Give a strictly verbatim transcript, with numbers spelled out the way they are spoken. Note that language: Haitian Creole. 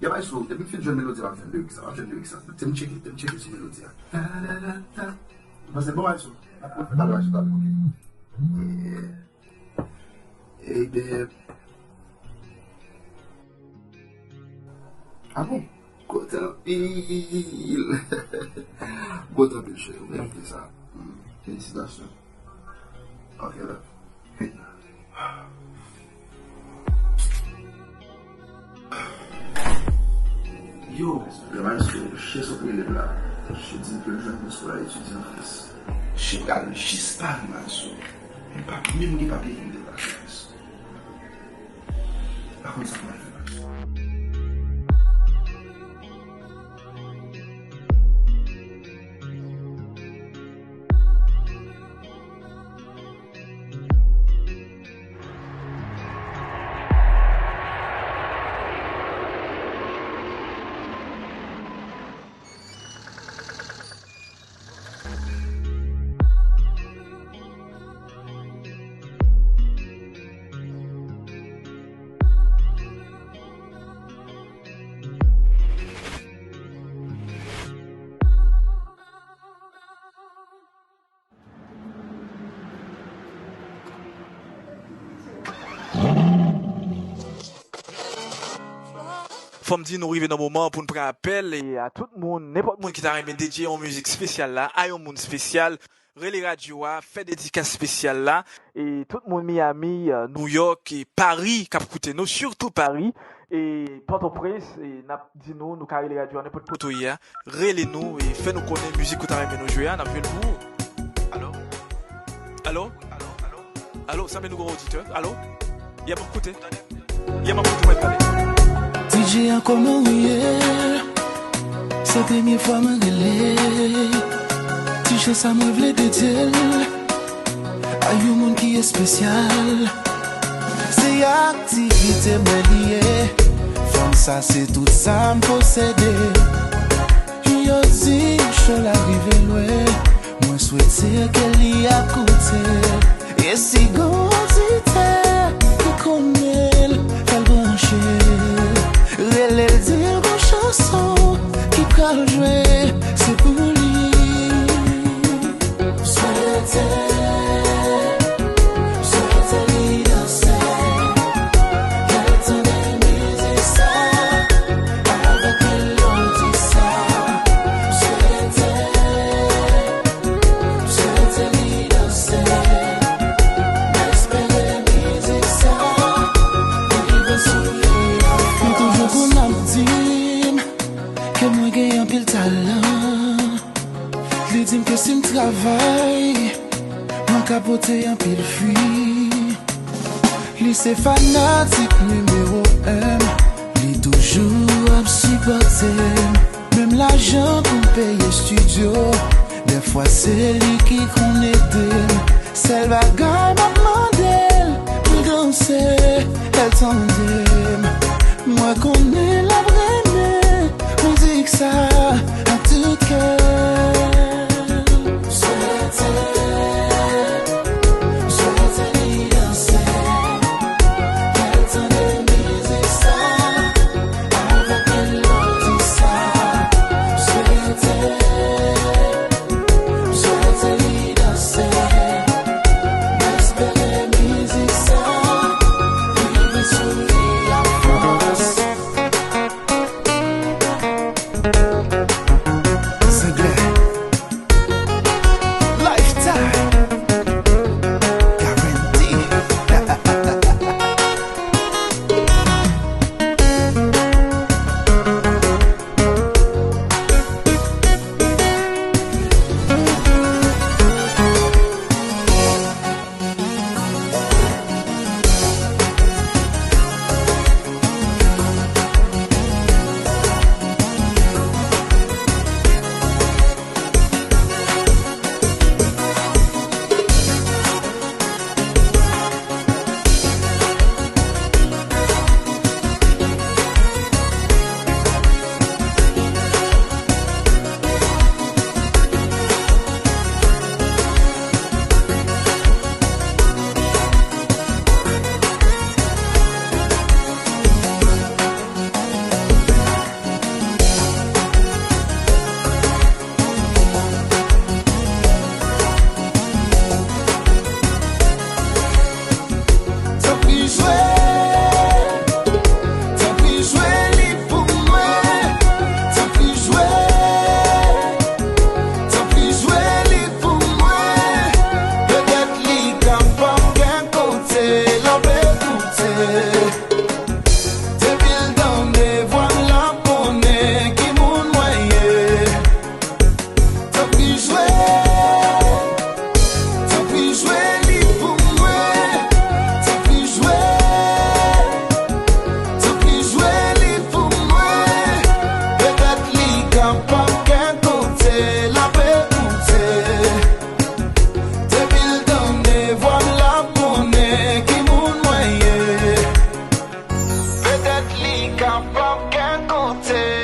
Yo, Maestro, depi m fin jwenn melodi a, m ap jwenn lirik sa, m ap jwenn lirik sa. Te m tcheke, te m tcheke sou melodi a. Mwen se bon, Maestro. N ap konn fè tabla sou tabla, ok. Ebyen, ah bon? Kontan anpil. Kontan anpil, cheri. Ou merite sa. Hmm. Felisitasyon. Ok, love. Yo, yo, Maestro, chè sot rele m la. Chè di m ke l jwenn bous pou l al etidye an Frans. Chè pral jis Pari, Maestro. M pa menm gen papye pou m deplase, Maestro. Pa konn sa pou m al fè, Maestro. Fò m di nou rive nan moman pou n pran apèl e a tout moun, nenpòt moun ki ta renmen dedye yon mizik espesyal la a yon moun espesyal, rele radyo a, fè dedikas espesyal la. E tout moun Miami, euh, New York e Paris k ap koute nou, sitou Paris e Pòtoprens, e n ap di nou, nou ka rele radyo a nenpòt kote w ye a. Rele nou e fè nou konnen mizik ou ta renmen nou jwe a, n ap jwe l pou ou. Alo? Alo? Alo, sanble nou gen yon oditè. Alo? Yè, m ap koute. Yè, m ap koute, mwen pale. D J a, kòman ou ye? Se premye fwa mwen rele. Ti chan sa mwen vle dedye l a yon moun ki espesyal. Se aktivite mwen li ye. Fanm sa se tout sa m posede. Yo di cho la rive lwen. Mwen swete ke li ap koute. E si gon oditè ki konnen l, fè l branche. Rele l, di l gon chanson ki pral jwe, se pou li. Swete, swete li danse. Lè l tande mizik sa, avèk melodi sa. Swete, swete li danse. M espere mizik sa rive sou li. Li toujou konn ap di m ke mwen gen anpil talan. Li di m ke si m travay, mwen ka pote anpil fwi. Li se fanatik nimewo en m. Li toujou ap sipòte m. Menm lajan pou m peye estidyo, dèfwa se li ki konn ede m. Sèl bagay m ap mande l pou l danse, lè l tande m. Mwen konnen l ap renmen mizik sa ak tout kè l. Swete, swete li danse. Lè l tande mizik sa, avèk melodi sa. Swete, swete li danse. M espere P ap gen kote.